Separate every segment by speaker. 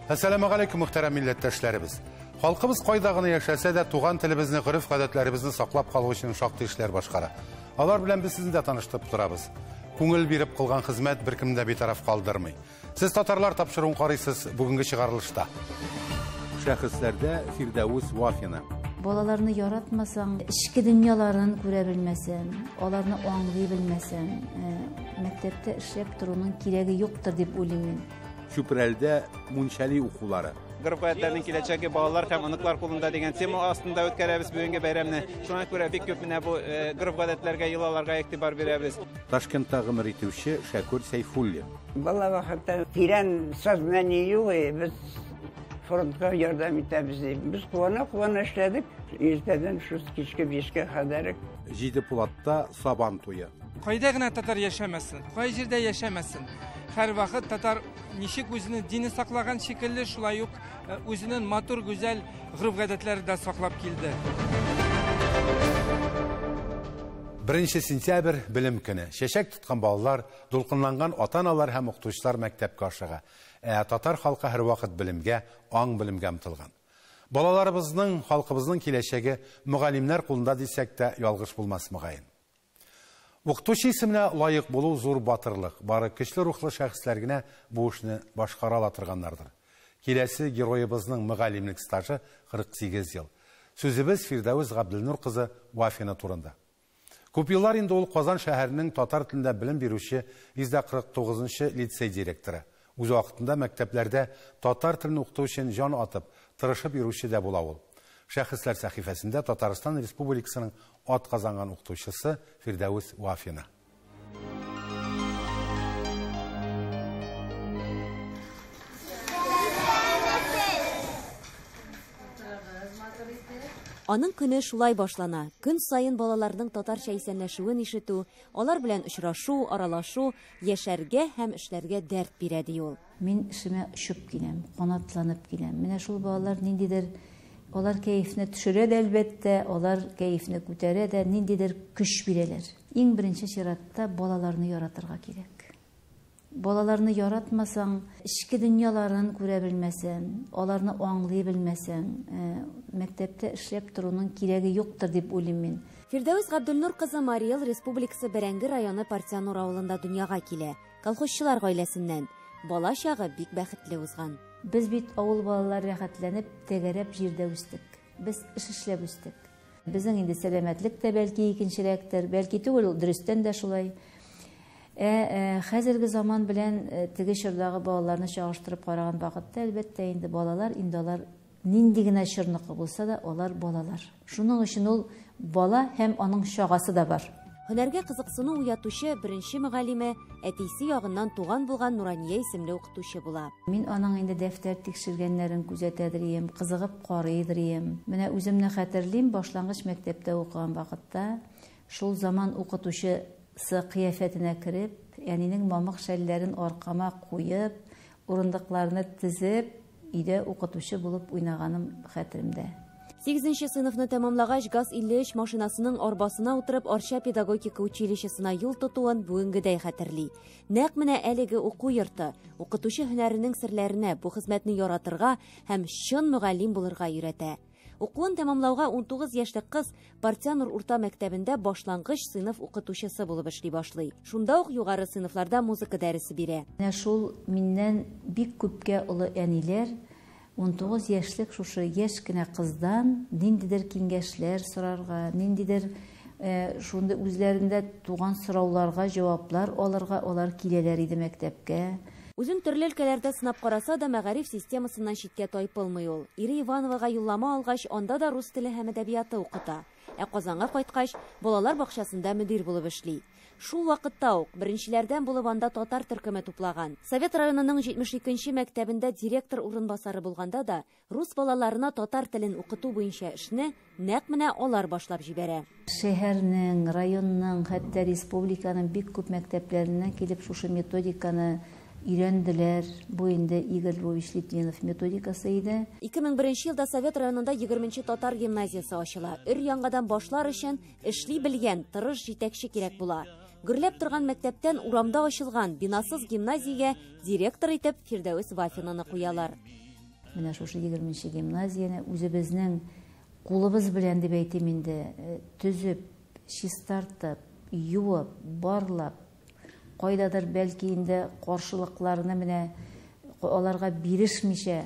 Speaker 1: Әссәламегаләйкүм, мөхтәрәм милләттәшләребез. Халкыбыз кайда гына яшәсә дә, туган телебезне, гореф-гадәтләребезне саклап калу өчен шактый эшләр башкара. Алар белән без сезне дә таныштырып торабыз. Күңел биреп кылган хезмәт беркемне дә битараф калдырмый. Сез татарлар тапшыруын карыйсыз бүгенге чыгарылышта. Шәхесләрдә Фирдәвес Вафина.
Speaker 2: Балаларны яратмасаң, эчке дөньяларын күрә белмәсәң, аларны аңлый белмәсәң, мәктәптә эшләп торуның кирәге юктыр дип уйлыйм мин.
Speaker 1: Чүпрәлдә Мунчәли укулары.
Speaker 3: Гореф-гадәтләрнең киләчәге балалар һәм оныклар кулында дигән тема астында үткәрәбез бүгенге бәйрәмне. Шуңа күрә бик күп менә бу гореф-гадәтләргә, йолаларга игътибар бирәбез.
Speaker 1: Ташкентта гомер итүче Шәкүр Сәйфуллин.
Speaker 4: Бала вакытта тирән сознание юк, без фронтка ярдәм итәбез дип. Без куана-куана эшләдек. Иртәдән шул кичке 5-кә кадәр.
Speaker 1: Җиде Пулатта Сабан туе.
Speaker 5: Кайда гына татар яшәмәсен, кай җирдә яшәмәсен, һәрвакыт татар ничек үзенең дине саклаган шикелле, шулай ук үзенең матур, гүзәл гореф-гадәтләре дә саклап килде.
Speaker 1: 1 сентябрь белем көне. Чәчәк тоткан балалар, дулкынланган ата-аналар һәм укытучылар мәктәпкә ашыга. Ә татар халкы һәрвакыт белемгә, аң белемгә омтылган. Балаларыбызның, халкыбызның киләчәге мөгаллимнәр кулында дисәк тә ялгыш булмас мөгаен. Укытучы исеменә лаек булу зур батырлык. Бары көчле рухлы шәхесләр генә бу эшне башкара ала торганнардыр. Киләсе героебызның мөгаллимлек стажы 48 ел. Сүзебез Фирдәвес Габделнур кызы Вафина турында. Күп еллар инде ул Казан шәһәренең татар телендә белем бирүче 149 лицей директоры. Үз вакытында мәктәпләрдә татар телен укыту өчен җан атып, тырышып йөрүче дә була ул. Шәхесләр сәхифәсендә Татарстан Республикасының ат казанган укытучысы Фирдәвес Вафина.
Speaker 6: Аның көне шулай башлана. Көн саен балаларның татарча исәнләшүен ишетү, алар белән очрашу, аралашу, яшәргә һәм эшләргә дәрт бирә, ди ул.
Speaker 2: Мин эшемә очып киләм, канатланып киләм. Менә шул балалар ниндидер, алар кәефне төшерә дә әлбәттә, алар кәефне күтәрә дә, ниндидер көч бирәләр. Иң беренче чиратта балаларны яратырга кирәк. Балаларны яратмасаң, эчке дөньяларын күрә белмәсәң, аларны аңлый белмәсәң, мәктәптә эшләп торуның кирәге юктыр дип уйлыйм мин.
Speaker 6: Фирдәвес Габделнур кызы Марий Эл Республикасы Бәрәңге районы Партианур авылында дөньяга килә. Колхозчылар гаиләсеннән. Бала чагы бик бәхетле узган.
Speaker 2: Без бит авыл балалары рәхәтләнеп, тәгәрәп җирдә үстек. Без эш эшләп үстек. Безнең инде сәламәтлек тә бәлки икенчерәктер, бәлки түгел, дөрестән дә шулай. Хәзерге заман белән теге чордагы балаларны чагыштырып караган вакытта, әлбәттә, инде балалар, инде алар нинди генә чорныкы булса да, алар балалар. Шуның өчен ул бала һәм аның чагасы да бар.
Speaker 6: Һөнәргә кызыксыну уятучы беренче мөгаллиме әтисе ягыннан туган булган Нурания исемле укытучы була.
Speaker 2: Мин аның инде дәфтәр тикшергәннәрен күзәтәдер идем, кызыгып карыйдыр идем. Менә үземне хәтерлим, башлангыч мәктәптә укыган вакытта шул заман укытучысы кыяфәтенә кереп, әнинең мамык шәлләрен аркама куеп, урындыкларны тезеп, өйдә укытучы булып уйнаганым хәтеремдә.
Speaker 6: 8 сыйныфны тәмамлагач, ГАЗ 53 машинасының арбасына утырып Арча педагогика училищесына юл тотуын бүгенгедәй хәтерли. Нәкъ менә әлеге уку йорты укытучы һөнәренең серләренә, бу хезмәтне яратырга һәм чын мөгаллим булырга өйрәтә. Укуын тәмамлауга 19 яшьлек кыз Партианур урта мәктәбендә башлангыч сыйныф укытучысы булып эшли башлый. Шунда ук югары сыйныфларда музыка дәресе бирә.
Speaker 2: Менә шул миннән бик күпкә олы әниләр 19 яшьлек шушы яшь кенә кыздан ниндидер киңәшләр сорарга, ниндидер шундый үзләрендә туган сорауларга җаваплар алырга алар киләләр иде мәктәпкә.
Speaker 6: Үзен төрле өлкәләрдә сынап караса да, мәгариф системасыннан читкә тайпылмый ул. Ире Ивановага юллама алгач, анда да рус теле һәм әдәбияты укыта. Ә Казанга кайткач, балалар бакчасында мөдир булып эшли. Шул вакытта ук беренчеләрдән булып анда татар төркеме туплаган. Совет районының 72 мәктәбендә директор урынбасары булганда да, рус балаларына татар телен укыту буенча эшне нәкъ менә алар башлап җибәрә.
Speaker 2: Шәһәрнең, районның, хәтта республиканың бик күп мәктәпләреннән килеп шушы методиканы өйрәнделәр. Бу инде Игорь Львович Литвинов методикасы иде.
Speaker 6: 2001 елда Совет районында 20 татар гимназиясе ачыла. Өр яңадан башлар өчен эшли белгән тырыш җитәкче кирәк була. Гөрләп торган мәктәптән урамда ачылган бинасыз гимназиягә директор итеп Фирдәвес Вафинаны куялар.
Speaker 2: Менә шушы 20 гимназияне үзебезнең кулыбыз белән дип әйтим инде, төзеп, чистартып, юып, барлап, кайдадыр бәлки инде каршылыкларны менә аларга бирешмичә,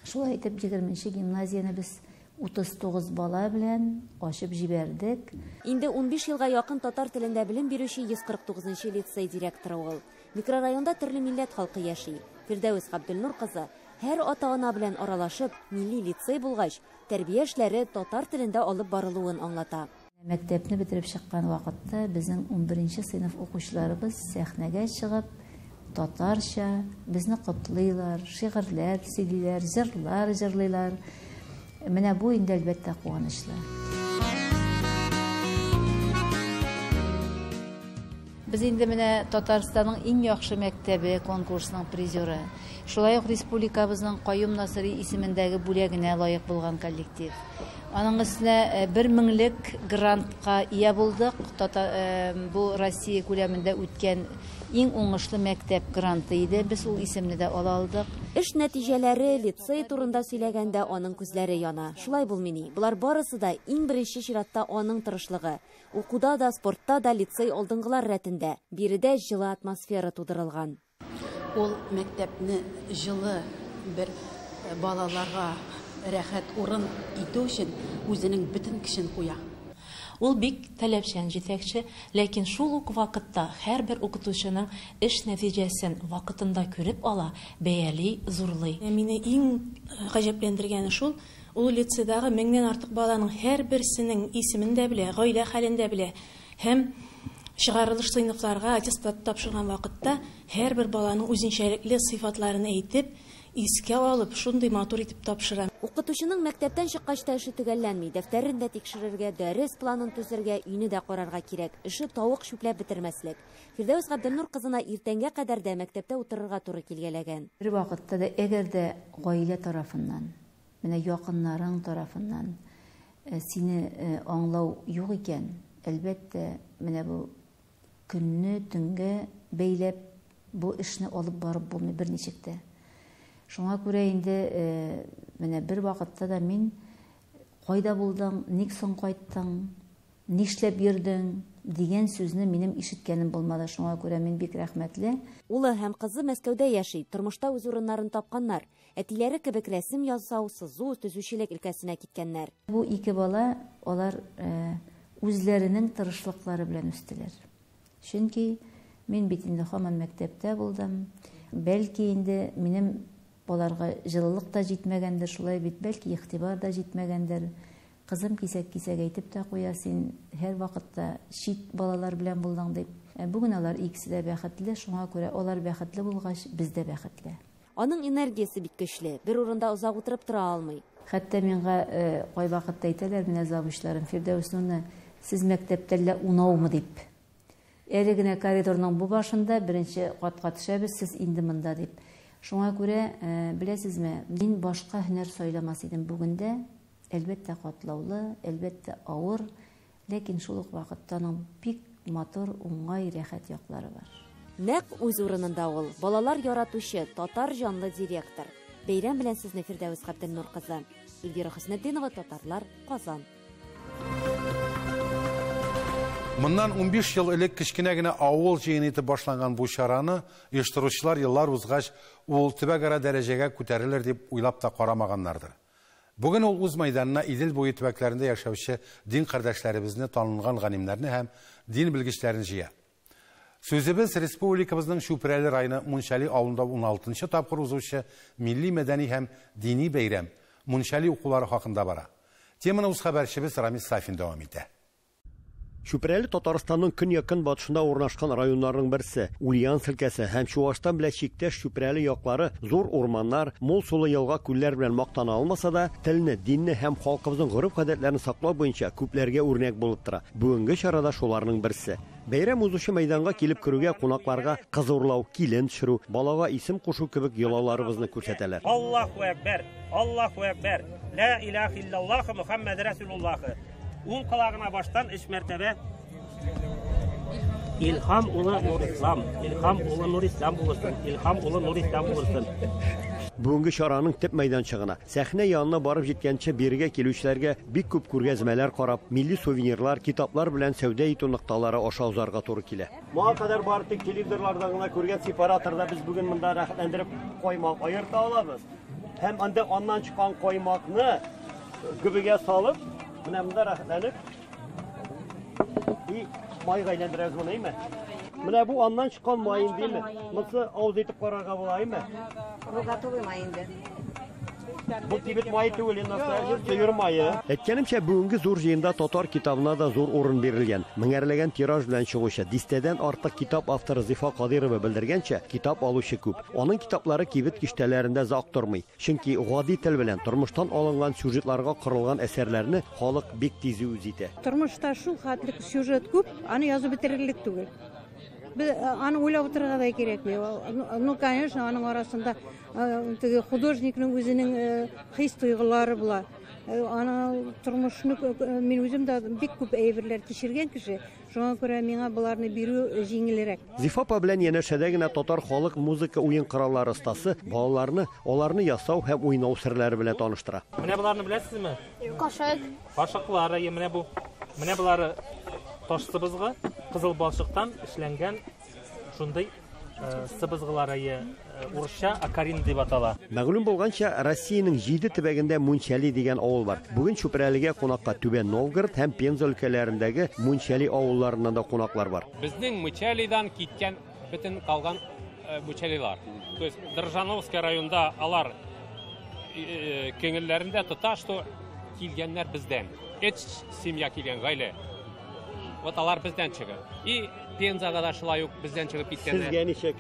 Speaker 2: шулай итеп 20 гимназияне без 39 бала белән ачып җибәрдек.
Speaker 6: Инде 15 елга якын татар телендә белем бирүче 149 лицей директоры ул. Микрорайонда төрле милләт халкы яши. Фирдәвес Габделнур кызы һәр ата-ана белән аралашып, милли лицей булгач, тәрбия эшләре татар телендә алып барылуын аңлата.
Speaker 2: Мәктәпне бетереп чыккан вакытта безнең 11 сыйныф укучыларыбыз сәхнәгә чыгып, татарча безне котлыйлар, шигырьләр сөйлиләр, җырлар җырлыйлар. Менә бу инде әлбәттә куанычлы. Без инде менә Татарстанның иң яхшы мәктәбе конкурсының призеры. Шулай ук республикабызның Каюм Насыйри исемендәге бүләгенә лаек булган коллектив. Аның өстенә 1 меңлек грантка ия булдык. Бу Россия күләмендә үткән иң уңышлы мәктәп гранты иде. Без ул исемне дә ала алдык.
Speaker 6: Эш нәтиҗәләре лицей турында сөйләгәндә аның күзләре яна. Шулай булмыни? Болар барысы да иң беренче чиратта аның тырышлыгы. Укуда да, спортта да лицей алдынгылар рәтендә. Биредә җылы атмосфера тудырылган.
Speaker 7: Ул мәктәпне җылы бер балаларга рәхәт урын итү өчен үзенең бөтен көчен куя.
Speaker 8: Ул бик таләпчән җитәкче, ләкин шул ук вакытта һәрбер укытучының эш нәтиҗәсен вакытында күреп ала, бәяли, зурлый.
Speaker 9: Мине иң гаҗәпләндергәне шул, ул лицейдагы 1000-нән артык баланың һәрберсенең исемен дә белә, гаилә хәлен дә белә һәм чыгарылыш сыйныфларга аттестат тапшырган вакытта һәрбер баланың үзенчәлекле сыйфатларын әйтеп, искә алып, шундый матур итеп тапшыра.
Speaker 6: Укытучының мәктәптән чыккач та эше төгәлләнми. Дәфтәрен дә тикшерергә, дәрес планын төзергә, өйне дә карарга кирәк. Эше тавык чүпләп бетермәслек. Фирдәвес Габделнур кызына иртәнгә кадәр дә мәктәптә утырырга туры килгәләгән.
Speaker 2: Бер вакытта да әгәр дә гаилә тарафыннан, менә якыннарың тарафыннан сине аңлау юк икән, әлбәттә, менә бу көнне төнгә бәйләп бу эшне алып барып булмый берничек тә. Шуңа күрә инде менә бер вакытта да мин кайда булдың, ник соң кайттың, нишләп йөрдең дигән сүзне минем ишеткәнем булмады. Шуңа күрә мин бик рәхмәтле.
Speaker 6: Улы һәм кызы Мәскәүдә яши, тормышта үз урыннарын тапканнар. Әтиләре кебек рәсем ясау, сызу, төзүчелек өлкәсенә киткәннәр.
Speaker 2: Бу ике бала алар үзләренең тырышлыклары белән үстеләр. Чөнки мин бит инде һаман мәктәптә булдым. Бәлки инде минем баларга җылылык та җитмәгәндер, шулай бит, бәлки игътибар да җитмәгәндер. Кызым кисәк-кисәк әйтеп тә куя, син һәр вакытта чит балалар белән булдың дип. Бүген алар икесе дә бәхетле, шуңа күрә алар бәхетле булгач, без дә бәхетле.
Speaker 6: Аның энергиясе бик көчле, бер урында озак утырып тора алмый.
Speaker 2: Хәтта миңа кайвакытта әйтәләр, менә завучларым, Фирдәвес Нурны, сез мәктәптә әллә унаумы дип. Әле генә коридорның бу башында беренче катка төшәбез, сез инде монда дип. Шуңа күрә, беләсезме, мин башка һөнәр сайламас идем бүген дә. Әлбәттә катлаулы, әлбәттә авыр, ләкин шул ук вакытта аның бик матур, уңай, рәхәт яклары бар.
Speaker 6: Нәкъ үз урынында ул, балалар яратучы, татар җанлы директор. Бәйрәм белән сезне Фирдәвес Габделнур кызы. Эльвира Хөснетдинова, Татарлар, Казан.
Speaker 1: Моннан 15 ел элек кечкенә генә авыл җыены итеп башланган бу чараны оештыручылар еллар узгач ул төбәкара дәрәҗәгә күтәрелер дип уйлап та карамаганнардыр. Бүген ул үз мәйданына Идел буе төбәкләрендә яшәүче дин кардәшләребезне, танылган галимнәрне һәм дин белгечләрен җыя. Сүзебез республикабызның Чүпрәле районы Мунчали авылында 16нчы тапкыр узучы милли мәдәни һәм дини бәйрәм Мунчали укулары хакында бара. Теманы үз хәбәрчебез Рамис Сафин дәвам итә.
Speaker 10: Чүпрәле Татарстанның көньяк-көнбатышында урнашкан районнарының берсе. Ульяновск өлкәсе һәм Чуашстан белән чиктәш Чүпрәле яклары зур урманнар, мул сулы елга күлләр белән мактана алмаса да, телне, динне һәм халкыбызның гореф-гадәтләрен саклау буенча күпләргә үрнәк булып тора. Бүгенге чарада шуларның берсе. Бәйрәм узучы мәйданга килеп керүгә кунакларга кыз урлау, килен төшерү, балага исем кушу кебек йолаларыбызны күрсәтәләр.
Speaker 11: Аллаһу әкбәр, Аллаһу әкбәр, ла илаһа иллаллаһ, Мухаммад расулуллаһ. Уң колагына баштан 3 мәртәбә Илһам улы Нурислам, Илһам улы Нурислам булырсын, Илһам улы Нурислам булырсын.
Speaker 10: Бүгенге чараның төп мәйданчыгына, сәхнә янына барып җиткәнче бирегә килүчеләргә бик күп күргәзмәләр карап, милли сувенирлар, китаплар белән сәүдә итү нокталары аша узарга туры килә. Моңа кадәр бары тик телевизорлардан гына күргән сепараторда без бүген монда рәхәтләндереп каймак аерта алабыз. Һәм анда аннан чыккан каймакны гөбегә салып, менә монда рәхәтләнеп и майга әйләндерәбез моны, әйме? Менә бу аннан чыккан май индеме? Монысы авыз итеп карарга була, әйме?
Speaker 12: Бу готовый май инде.
Speaker 10: Бу кибет мае түгел, инде сыер мае. Әйткәнемчә, бүгенге зур җыенда татар китабына да зур урын бирелгән. Меңәрләгән тираж белән чыгучы дистәдән артык китап авторы Зифа Кадыйрова белдергәнчә, китап алучы күп. Аның китаплары кибет киштәләрендә озак тормый. Чөнки гади тел белән тормыштан алынган сюжетларга корылган әсәрләрне халык бик тиз үз итә.
Speaker 12: Тормышта шул хәтле сюжет күп, аны язып бетерерлек түгел. Аны уйлап утырырга да кирәкми. Ну, конечно, аның арасында теге художникның үзенең хис тойгылары була. Аны тормышны мин үзем дә бик күп әйберләр кичергән кеше, шуңа күрә миңа боларны бирү җиңелрәк.
Speaker 10: Зифа апа белән янәшәдә генә татар халык музыка уен кораллары остасы балаларны аларны ясау һәм уйнау серләре белән таныштыра.
Speaker 13: Менә боларны беләсезме?
Speaker 14: Кашык.
Speaker 13: Кашыклары, менә бу. Менә болары таш сыбызгы, кызыл балчыктан эшләнгән шундый сыбызгылары, урысча акарин дип атала.
Speaker 10: Мәгълүм булганча, Россиянең 7 төбәгендә Мунчәли дигән авыл бар. Бүген Чүпрәлегә кунакка Түбән Новгород һәм Пенза өлкәләрендәге Мунчәли авылларыннан да кунаклар бар.
Speaker 15: Безнең Мунчәлидән киткән бөтен калган Мунчәлилар. То есть Дрожжановский районда алар кеңелләрендә тота, что килгәннәр бездән. Өч семья килгән гаилә. Вот алар бездән чыгып. И Пензага да шулай ук бездән чыгып киткәннәр.
Speaker 10: Сезгә ничек?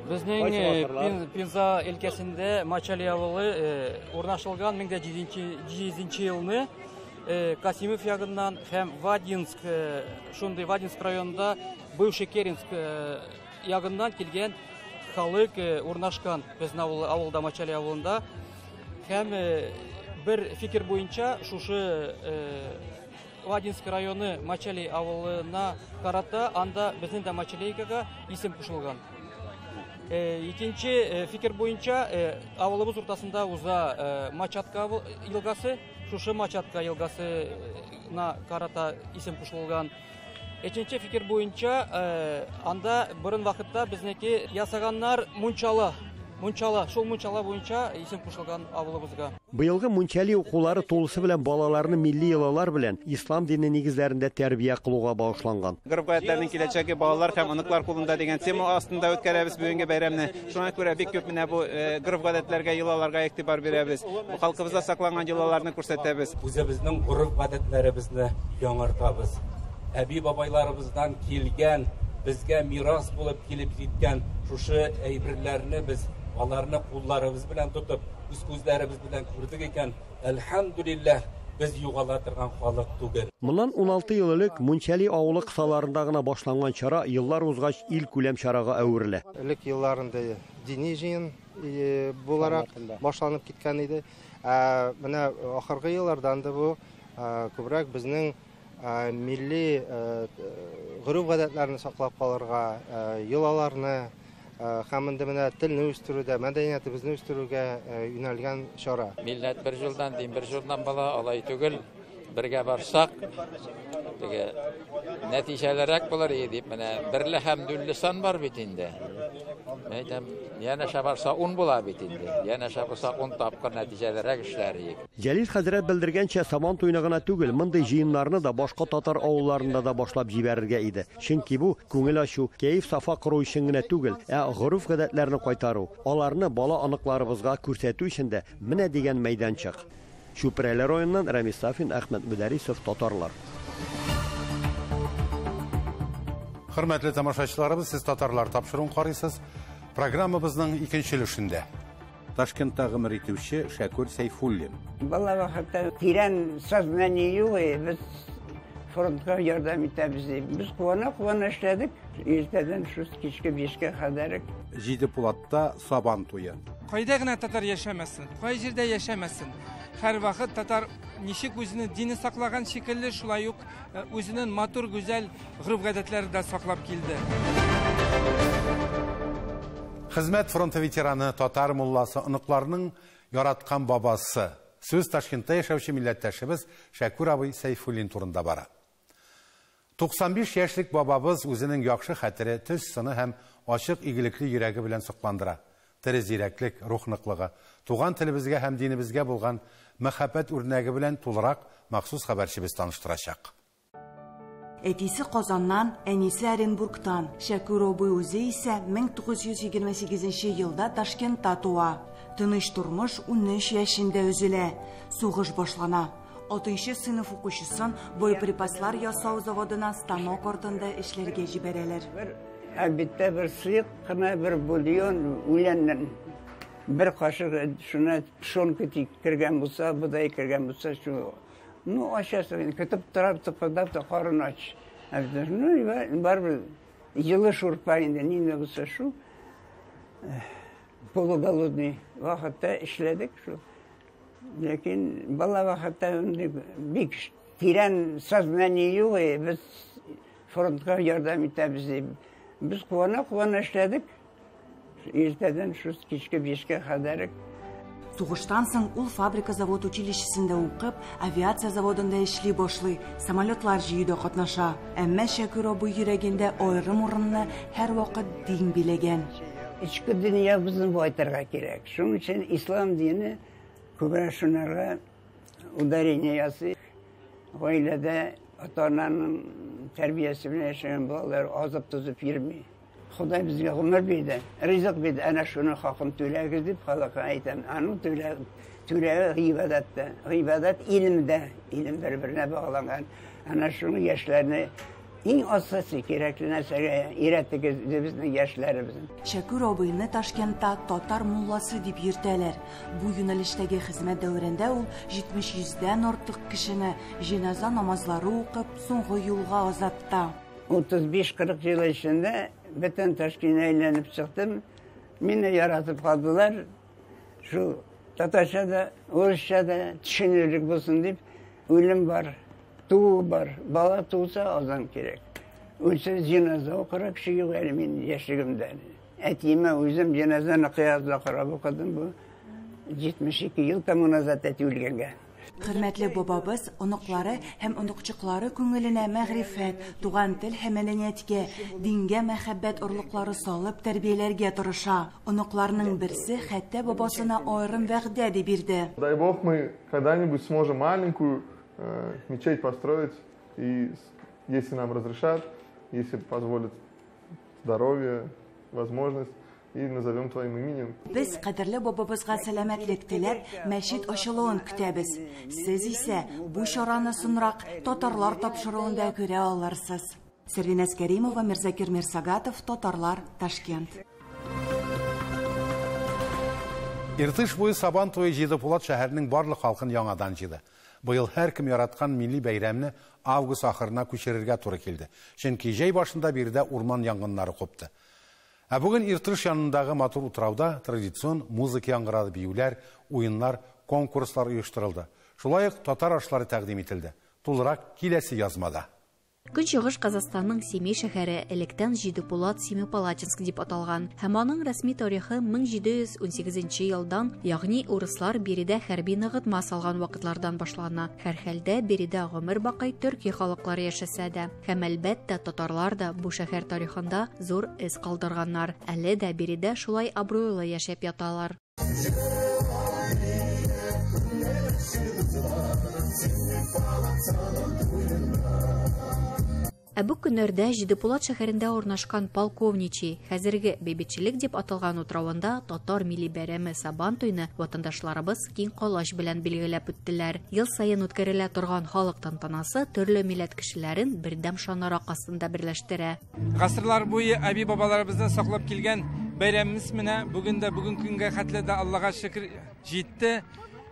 Speaker 16: Безнең Пенза өлкәсендә Мачали авылы урнашылган 1700 елны Касимов ягыннан һәм Вадинск, шундый Вадинск районында бывший Керенск ягыннан килгән халык урнашкан безнең авылда, Мачали авылында. Һәм бер фикер буенча шушы Вадинск районы Мачали авылына карата анда безнең дә Мачалейкага исем кушылган. Икенче фикер буенча авылыбыз уртасында уза Мачатка елгасы, шушы Мачатка елгасына карата исем кушылган. Өченче фикер буенча анда борын вакытта безнеке ясаганнар мунчала. Мунчала, шул мунчала буенча исем кушылган авылыбызга.
Speaker 10: Быелгы Мунчәли укулары тулысы белән балаларны милли йолалар белән ислам дине нигезләрендә тәрбия кылуга багышланган.
Speaker 3: Гореф-гадәтләрнең киләчәге балалар һәм оныклар кулында дигән тема астында үткәрәбез бүгенге бәйрәмне. Шуңа күрә бик күп менә бу гореф-гадәтләргә, йолаларга игътибар бирәбез. Бу халкыбызда сакланган йолаларны күрсәтәбез.
Speaker 17: Үзебезнең гореф-гадәтләребезне яңартабыз. Әби-бабайларыбыздан килгән, безгә мирас булып килеп җиткән шушы әйберләрне без аларны кулларыбыз белән тотып, үз күзләребез белән күрдек икән, әлхәмдүлилләһ, без югала торган халык түгел.
Speaker 10: Моннан 16 ел элек Мунчәли авылы кысаларында гына башланган чара еллар узгач ил күләм чарага әверелә.
Speaker 18: Элек елларында дини җыен буларак башланып киткән иде. Менә ахыргы еллардан да бу күбрәк безнең милли гореф-гадәтләрне саклап калырга, йолаларны һәм инде менә телне үстерүдә, мәдәниятебезне үстерүгә юнәлгән чара.
Speaker 19: Милләт бер юлдан, дин бер юлдан була, алай түгел. Бергә барсак, теге нәтиҗәлерәк булыр иде дип, менә берле һәм дүлле сан бар бит инде. Әйтәм, янәшә барса 10 була бит инде. Янәшә булсак 10 тапкыр нәтиҗәлерәк эшләр идек.
Speaker 10: Җәлил хәзрәт белдергәнчә, Сабан туена гына түгел, мондый җыеннарны да башка татар авылларында да башлап җибәрергә иде. Чөнки бу күңел ачу, кәеф-сафа кору өчен генә түгел, ә гореф-гадәтләрне кайтару, аларны бала оныкларыбызга күрсәтү өчен дә менә дигән мәйданчык. Чүпрәле районыннан Рамис Сафин, Әхмәт Мөдәрисов, Татарлар.
Speaker 1: Хөрмәтле тамашачыларыбыз, сез Татарлар тапшыруын карыйсыз. Программабызның икенче өлешендә Ташкентта гомер итүче Шәкүр Сәйфуллин.
Speaker 4: Бала вакытта тирән сознание юк, без фронтка ярдәм итәбез дип. Без куана-куана эшләдек. Иртәдән шул кичке 5-кә кадәр.
Speaker 1: Җиде Пулатта Сабан туе.
Speaker 5: Кайда гына татар яшәмәсен, кай җирдә яшәмәсен, һәр вакыт татар ничек үзенең дине саклаган шикелле, шулай ук үзенең матур, гүзәл гореф-гадәтләрен дә саклап килде.
Speaker 1: Хезмәт фронты ветераны, татар мулласы, оныкларының яраткан бабасы. Сүз Ташкентта яшәүче милләттәшебез Шәкүр абый Сәйфуллин турында бара. 95 яшьлек бабабыз үзенең яхшы хәтере, төз сыны һәм ачык игелекле йөрәге белән сокландыра. Тере зирәклек, рух ныклыгы, туган телебезгә һәм динебезгә булган мәхәббәт үрнәге белән тулырак махсус хәбәрчебез таныштырачак.
Speaker 14: Әтисе Казаннан, әнисе Оренбургтан. Шәкүр абый үзе исә 1928 елда Ташкентта туа. Тыныч тормыш 13 яшендә өзелә. Сугыш башлана. 6 сыйныф укучысын боеприпаслар ясау заводына станок артында эшләргә җибәрәләр.
Speaker 4: Әлбәттә, бер сыек кына бер бульон үләннән бер кашык шуна пшенка кергән булса, бодай кергән булса, шу. Ну, ачасың инде, көтеп торап, тыпырдап та карын ач. Ну, барыбер җылы шурпа инде, нинди булса шу. Полуголодный вакытта эшләдек шул. Ләкин бала вакытта бик тирән сознание юк, без фронтка ярдәм итәбез дип. Без куана-куана эшләдек. Иртәдән шу кичке 5-кә кадәр.
Speaker 14: Сугыштан соң ул фабрика-завод училищесендә укып, авиация заводында эшли башлый, самолетлар җыюда катнаша. Әмма Шәкүр абый йөрәгендә аерым урынны һәрвакыт дин биләгән.
Speaker 4: Эчке дөньябызны байтырга кирәк. Шуның өчен ислам дине күбрәк шунарга ударение ясый. Гаиләдә ата-ананың тәрбиясе белән яшәгән балалар азып-тузып йөрми. Ходай безгә гомер бирде, ризык бирде, әнә шуның хакын түләгез дип халыкка әйтәм. Аның түләве гыйбадәттә. Гыйбадәт илемдә, илем бер-беренә багланган. Әнә шуны яшьләрне иң асасы кирәкле нәрсәгә өйрәтегез үзебезнең яшьләребезне.
Speaker 14: Шәкүр абыйны Ташкентта татар мулласы дип йөртәләр. Бу юнәлештәге хезмәт дәверендә ул 70-100дән артык кешене җеназа намазлары укып, соңгы юлга озатты.
Speaker 4: 35-40 ел эчендә бөтен Ташкентны әйләнеп чыктым. Мине яратып калдылар. Шул татарча да, урысча да төшенерлек булсын дип, үлем бар, туу бар. Бала туса азан кирәк. Үлсә җеназа укырга кеше юк әле мин яшьлегемдә. Әтиемә үзем җеназаны кыязда карап укыдым бу. 72 ел тому назад әти үлгәнгә.
Speaker 14: Хөрмәтле бабабыз оныклары һәм оныкчыклары күңеленә мәгърифәт, туган тел һәм мәдәнияткә, дингә мәхәббәт орлыклары салып тәрбияләргә тырыша. Оныкларның берсе хәтта бабасына аерым вәгъдә дә бирде.
Speaker 20: Дай Бог, мы когда-нибудь сможем маленькую мечеть построить, и если нам разрешат, если позволят здоровье, возможность, и назовем твоим именем.
Speaker 14: Без кадерле бабабызга сәламәтлек теләп, мәчет ачылуын көтәбез. Сез исә бу чараны соңрак татарлар тапшыруында күрә алырсыз. Сәрвинәс Кәримова, Мирзакир Мирсагатов, Татарлар, Ташкент.
Speaker 1: Иртыш буе Сабан туе Җиде-Пулат шәһәренең барлык халкын яңадан җыйды. Быел һәркем яраткан милли бәйрәмне август ахырына күчерергә туры килде. Чөнки җәй башында биредә урман янгыннары купты. Ә бүген Иртыш янындагы матур утрауда традицион музыка яңгырады, биюләр, уеннар, конкурслар оештырылды. Шулай ук татар ашлары тәкъдим ителде. Тулырак киләсе язмада.
Speaker 21: Көнчыгыш Казахстанның Семей шәһәре электән Җиде-Пулат Семипалатинск дип аталган һәм аның рәсми тарихы 1718 елдан, ягъни урыслар биредә хәрби ныгытма салган вакытлардан башлана. Һәрхәлдә биредә гомер бакый төрки халыклары яшәсә дә, һәм әлбәттә татарлар да бу шәһәр тарихында зур эз калдырганнар. Әле дә биредә шулай абруйлы яшәп яталар. Ә бу көннәрдә Җиде-Пулат шәһәрендә урнашкан Полковничий, хәзерге Бейбитчелек дип аталган утравында татар милли бәйрәме Сабан туйны ватандашларыбыз киң колач белән билгеләп үттеләр. Ел саен үткәрелә торган халык тантанасы төрле милләт кешеләрен бердәм шанырак астында берләштерә.
Speaker 5: Гасырлар буе әби-бабаларыбыздан саклап килгән бәйрәмебез менә бүген дә бүген көнгә хәтле дә Аллага шөкер җитте.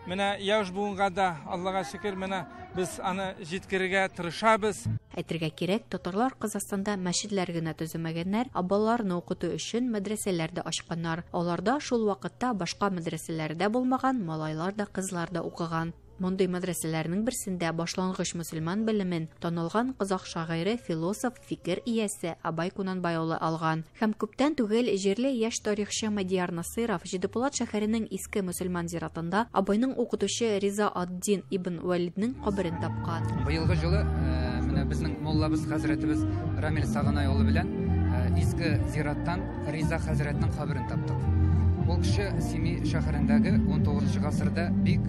Speaker 5: Менә яшь буынга да Аллага шөкер, менә без аны җиткерергә тырышабыз.
Speaker 21: Әйтергә кирәк, татарлар Казахстанда мәчетләр генә төземәгәннәр, ә балаларны укыту өчен мәдрәсәләр дә ачканнар. Аларда шул вакытта башка мәдрәсәләрдә булмаган малайлар да, кызлар да укыган. Мондый мәдрәсәләрнең берсендә башлангыч мөселман белемен танылган казах шагыйре, философ, фикер иясе Абай Кунанбай улы алган. Һәм күптән түгел җирле яшь тарихчы Мадияр Насыйров Җидепулат шәһәренең иске мөселман зиратында Абайның укытучы Риза ад-Дин ибн Вәлиднең каберен тапкан.
Speaker 7: Быелгы җылы менә безнең муллабыз хәзрәтебез Рамил Сагынай улы белән иске зираттан Риза хәзрәтнең каберен таптык. Ул кеше Семи шәһәрендәге 19 гасырда бик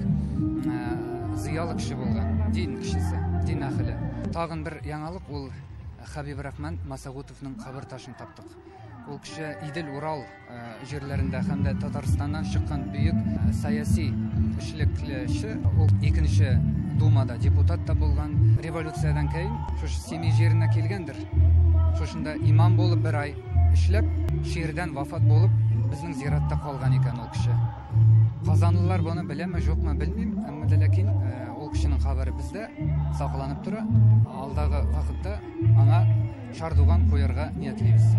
Speaker 7: зыялы кеше булган, дин кешесе, дин әһеле. Тагын бер яңалык ул Хәбибрахман Масагутовның кабер ташын таптык. Ул кеше Идел-Урал җирләрендә һәм дә Татарстаннан чыккан бөек сәяси эшлеклече. Ул икенче Думада депутат та булган. Революциядән кәйн шушы Семей җиренә килгәндер. Шушында имам булып бер ай эшләп, ширдән вафат булып, безнең зиратта калган икән ул кеше. Казанлылар моны беләме, юкмы белмим, әмма дә ләкин ул кешенең кабере бездә сакланып тора. Алдагы вакытта аңа чардуган куярга ниятлибез.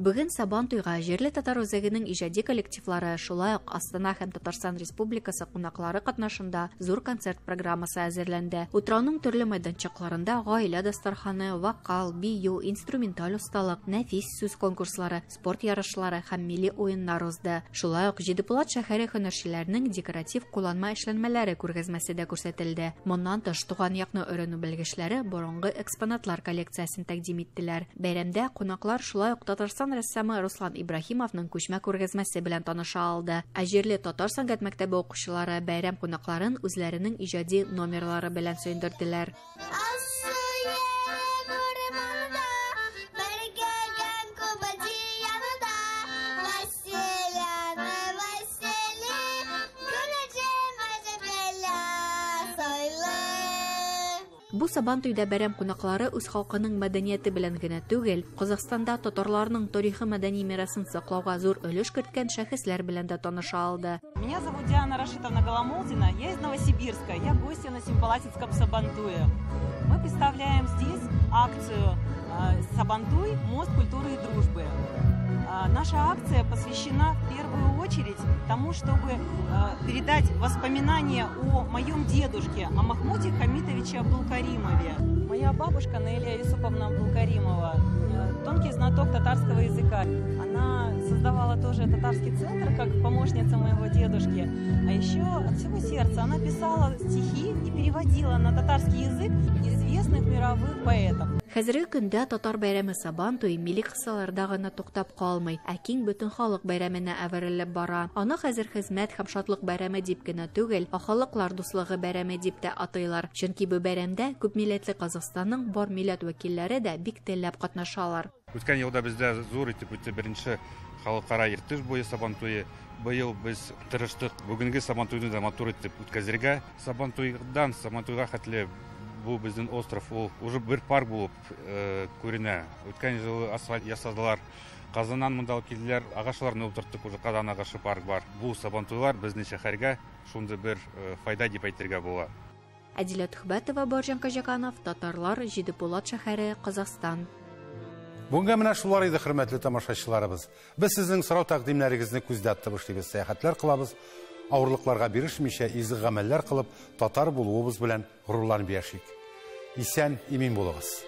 Speaker 21: Бүген Сабантуйга җирле татар үзәгенең иҗади коллективлары, шулай ук Астана һәм Татарстан Республикасы кунаклары катнашында зур концерт программасы әзерләнде. Утрауның төрле мәйданчыкларында гаилә дастарханы, вокал, бию, инструменталь осталык, нәфис сүз конкурслары, спорт ярышлары һәм милли уеннар узды. Шулай ук Җидепулат шәһәре һөнәрчеләренең декоратив кулланма эшләнмәләре күргәзмәсе дә күрсәтелде. Моннан тыш, туган якны өйрәнү белгечләре борынгы экспонатлар коллекциясен тәкъдим иттеләр. Бәйрәмдә кунаклар шулай ук Татарстан рәссамы Руслан Ибраһимовның күчмә күргәзмәсе белән таныша алды. Ә җирле татар сәнгать мәктәбе укучылары бәйрәм кунакларын үзләренең иҗади номерлары белән сөендерделәр. Бу Сабантуйда бәйрәм кунаклары үз халкының мәдәнияте белән генә түгел, Казахстанда татарларның тарихи мәдәни мирасын саклауга зур өлеш керткән шәхесләр белән дә таныша алды.
Speaker 22: Меня зовут Диана Рашитовна Голомолдина, я из Новосибирска, я гостья на Семипалатинском Сабантуе. Мы представляем здесь акцию «Сабантуй. Мост культуры и дружбы». Наша акция посвящена в первую очередь тому, чтобы передать воспоминания о моем дедушке, о Махмуде Хамитовиче Абдулкаримове. Моя бабушка Наиля Юсуповна Абдулкаримова, тонкий знаток татарского языка. Она создавала тоже татарский центр как помощница моего дедушки. А еще от всего сердца она писала стихи и переводила на татарский язык известных мировых поэтов.
Speaker 21: Хәзерге көндә татар бәйрәме Сабантуй милли кысаларда гына туктап калмый, ә киң бөтен халык бәйрәменә әверелеп бара. Аны хәзер хезмәт һәм шатлык бәйрәме дип кенә түгел, ә халыклар дуслыгы бәйрәме дип тә атыйлар. Чөнки бу бәйрәмдә күпмилләтле Казахстанның бар милләт вәкилләре дә бик теләп катнашалар.
Speaker 23: Үткән елда бездә зур итеп үтте беренче халыкара Иртыш буе Сабантуе. Быел без тырыштык бүгенге Сабантуйны да матур итеп үткәзергә. Сабантуйдан Сабантуйга хәтле бу безнең остров ул уже бер парк булып күренә. Үткән елы асфальт ясадылар. Казаннан монда алып килделәр, агачларны утырттык, уже Казан агачы парк бар. Бу Сабантуйлар безнең шәһәргә шундый бер файда дип әйтергә була.
Speaker 21: Әдилә Түхбәтова, Барҗан Каҗаканов, Татарлар, Җидепулат шәһәре, Казахстан.
Speaker 1: Бүгенгә менә шулар иде, хөрмәтле тамашачыларыбыз. Без сезнең сорау тәкъдимнәрегезне күздә тотып эшлибез, сәяхәтләр кылабыз, авырлыкларга бирешмичә изге гамәлләр кылып, татар булуыбыз белән горурланып яшик. Исән, имин булыгыз.